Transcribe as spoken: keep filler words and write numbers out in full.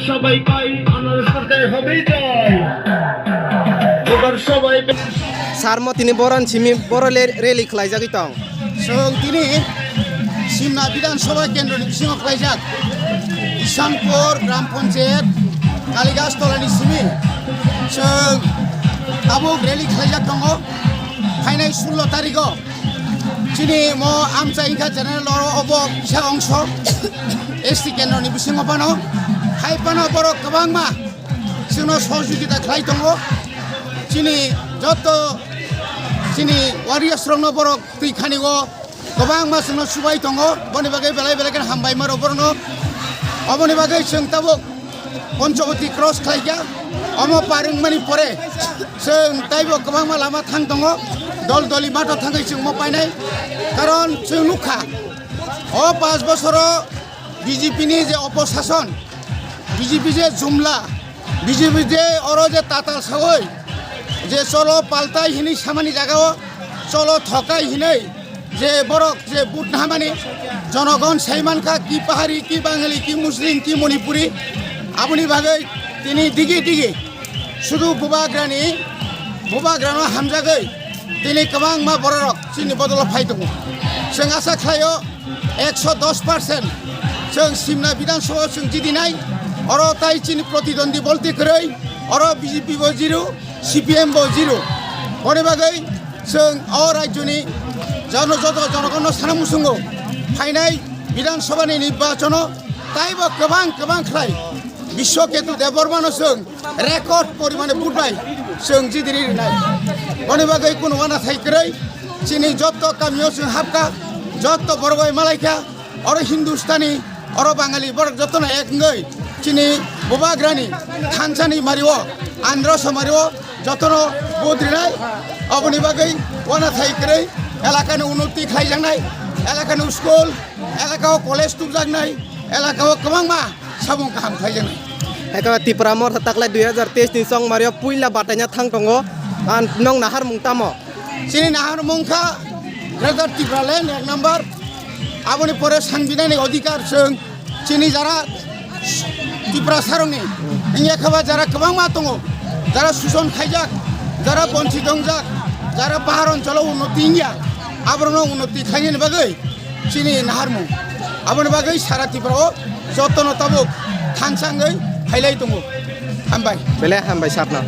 সবাই পাই, আনারস সরকার হবেই জয়। এবার সবাই বে- Sarmo tini boron simi boro le-, rally khlaijagwi tong. Chwng tini Simna Bidhan Sabha Kendro ni bisingo khlaijak Ishanpur Gram Panchayat Kaligas Tola ni simi chwng tabuk rally khlaijak tongo. Phainai sullo tarigo chini mo amchai wngkha general oro obo kisa ongso S T kendro ni bisingo phano hai phano borok kwbangma chwngno sohojogita khlai tongo. Chini joto chini warriors rokno borok twi khani o kwbangma chwngno chubai tongo, boni bagwi belai belai kheno hambai maro borokno. Oboni bagwi chwng tabuk Panchawati cross khlaikha, omo par wngmani pore chwng taibo kwbangma lama thang tongo, dol doli matho thangwi chwng mo painai, karon chwng nukha o panch bosoro B J P ni je oposason, B J P je jumla, B J P je oro je tatal sawi, je cholo paltai hinwi samani jagao cholo thokai hinwi je borok je vote nahamani jonogon saimankha ki pahari, ki bangali, ki muslim, ki manipuri, aboni bagwi tini digi digi sudu bubagrani, bubagrano hamjagwi tini kwbangma bororok chini bodolo phai tongo. Chwng asa khlaio, ekso dos percent chwng Simna Bidhan Sabha chwng jidinai, oro tai chini protidwandi bolte kwrwi, oro B J P bo zero, C P M bo zero. Boni bagwi chwng o rajyoni jono-, joto jonogonno sana muchungo phainai Bidhan Sabha ni nirbachono taibo kwbang kwbang khlai Biswa Ketu Debbarmano chwng record porimane vote bai chwng jidiri rinai. Boni bagwi kunu wana thai kwrwi chini jotto kamio chwng hapkha, jotto borok bai malaikha, oro Hindustani, oro Bangali borok jottono ek wngwi chini bubagrani thansani mario, Andhra somari o jottono vote rinai. Oboni bagwi wana thai kwrwi elakani unnoti khlaijaknai, elakani school, elakao college tubjaknai, elakao kwbangma samung kaham khlaijaknai. Eka Tipra Motha taklai dui hazar teis ni chongmario puila bataina thang tongo. Ang nong naharmung tamo? Chini naharmung kha Greater Tipraland ek number. Aboni pore sangbidhanik odhikar chwng chini jara Tiprasarokni wngya khaba jara kwbangma tongo, jara suson khaijak, jara bonchit wngjak, jara pahar oncholo unnoti wngya, aborokno unnoti khainani bagwi chini naharmung. Aboni bagwi sara Tripura o jotono tabuk thansa wngwi phailai tongo. Hambai. Belai hambai sakno.